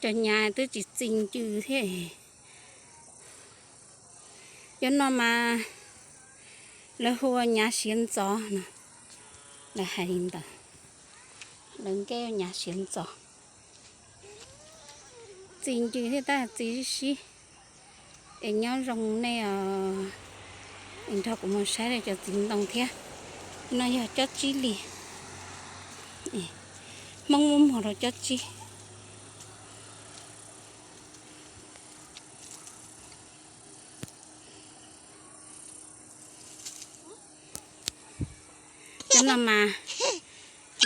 Cov nyav twb tsis txi ncw thiab. Cov no mas lawv hu ua nyav siav ntxov no, lawv hais li ntawd, lawv nkej ua nyav siav ntxov. Txi ncw thiab tab txi sib sib. Es nyob zoo nej os, es nrog kuv mus saib cov txiv ntoo thiab. No yog cob tsib li, Hmoob muab muag rau cob tsib. Cov no mas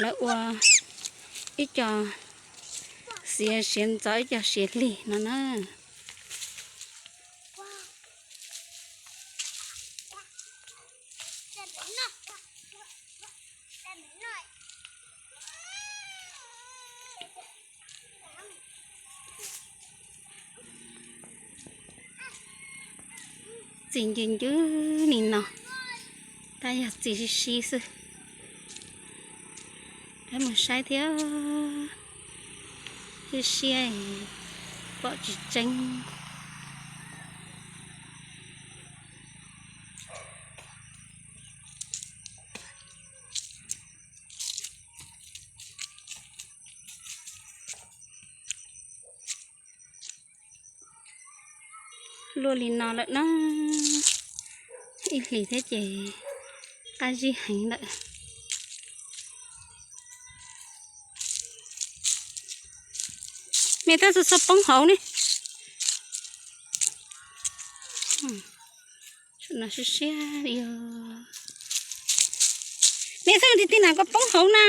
lawv ua ib co siav siav ntxov ib co siav lig no na. Txi ncw ncw li no, tab yog txi sib sib xwb. Peb mus saib thiab, siab siab pom tsis tseeb. Luaj li no lawm na, ib hlis thiab ces qab zib heev lawm. Niam, tab sis txhob poob hauv ne. Saum no siab siab li os. Niam, txhob mus ti ti na koj poob hauv na.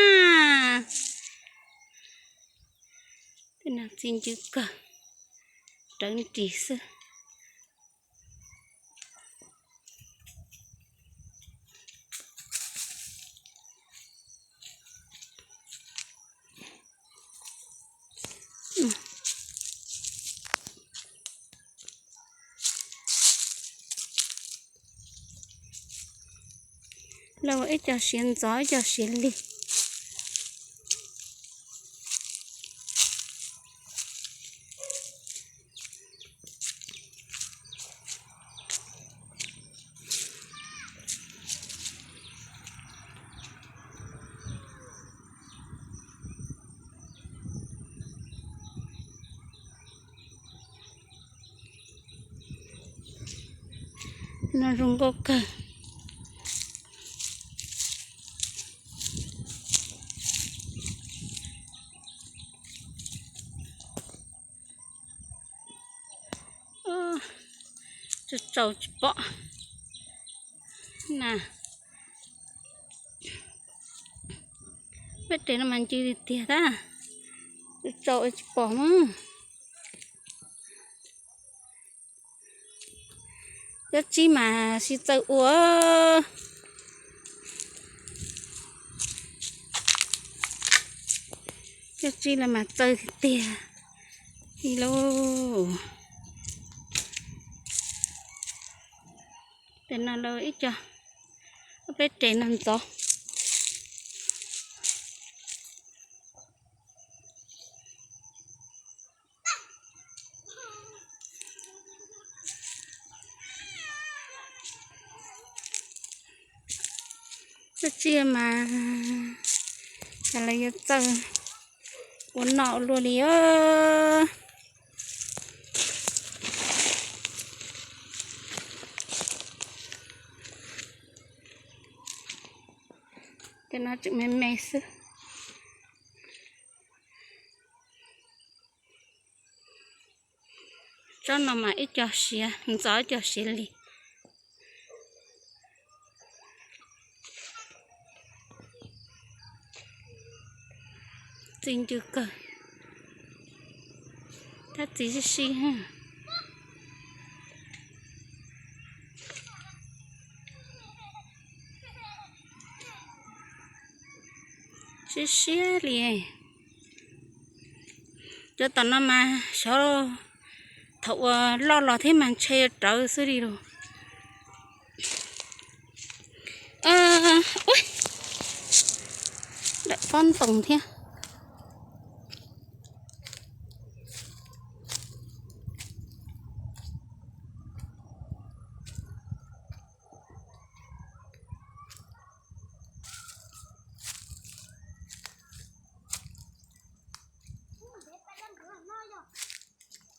Tej no txi ncw kawg, rawv nris xwb. Lawv ua ib co siav ntxov ib co siav lig. No zoo nkauj kawg. Tsaus tsaus tsis pom na. Peb res no mas ncw tiag tiag tab. Tsaus tsaus tsis pom mas. Cov tsib mas sib txawj ua. Cov tsib los mas txawj tiag tiag li lauj. Tes no lawv ib co, ob peb res no ntxov. Cov tsib mas cas lawv yuav txawj ua noj ua luaj li os. Cov no tseem me me xwb. Tsob no mas ib co siav ntxov ib co siav lig. Txi ncw kawg, tab txi sib sib. Siab siab li. Cov tom no mas xyov thaum uas loj los thiab mas ntshe yuav rawv xwb li lauj. Ua, lawm pob ntoos thiab.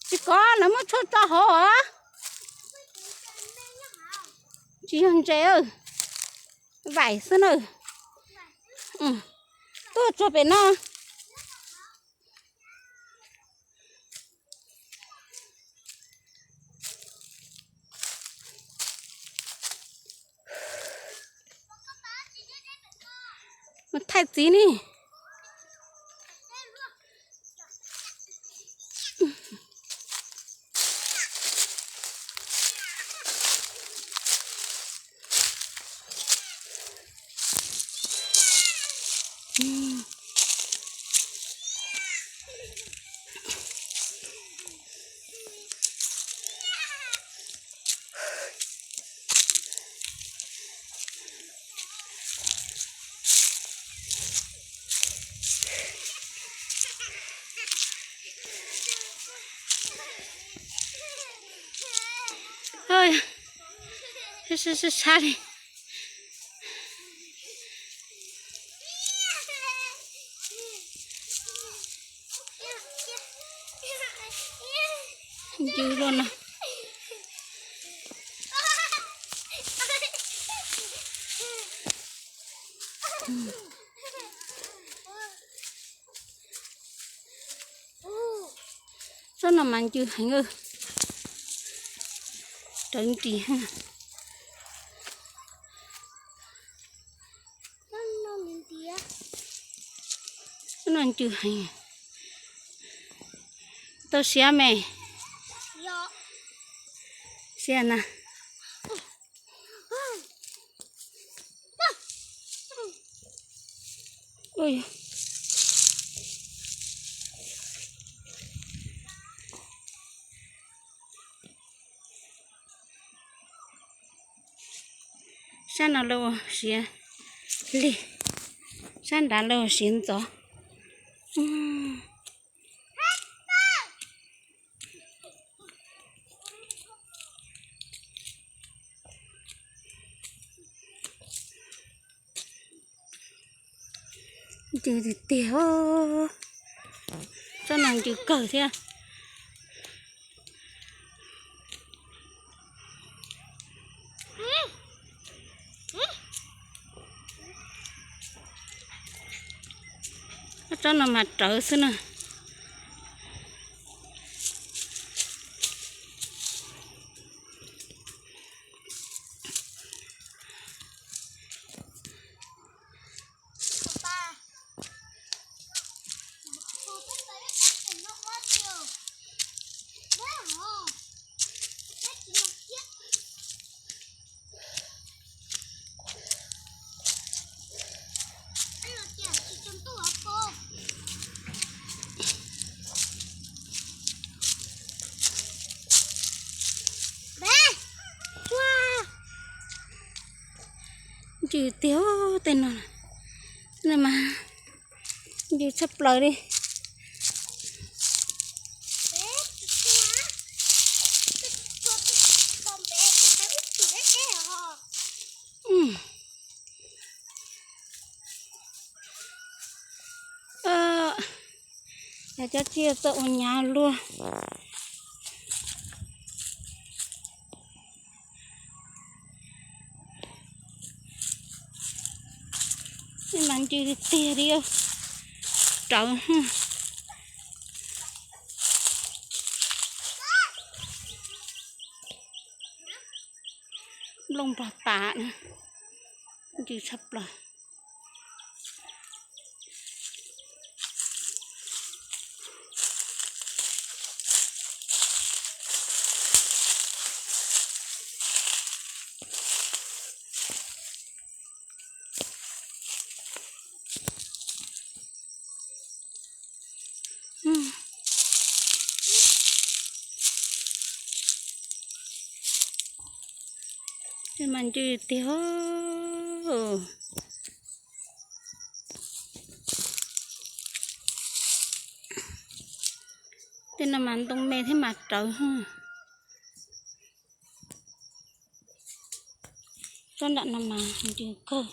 Tsis kov, lawv muab tshuaj tso hauv os. Tsis yog ntses, vaim xwb na. Tuaj tsuag pem no. Thaij txiv ne. Sab sab li. Ncw luaj no. Tsob no mas ncw heev, rawv nris. Tsob no ncw heev. Tau siav me. Siav na. Sab no lawv ua siav lig, sab nrad lawv ua siav ntxov. Ncw tiag tiag, tsob no ncw kawg thiab. Tsob no mas rawv xwb na. Ncw tiag tej no, tej no mas ncw tshaj plaws li. Yog cov tsiaj txawj ua nyav luaj. Tej mas ncw tiag li, rawv. Nplooj npog tas, ncw tshaj plaws. Tej mas ncw tiag. Tej no mas ntoo me thiab mas rawv. Tsob nram no mas ncw kawg.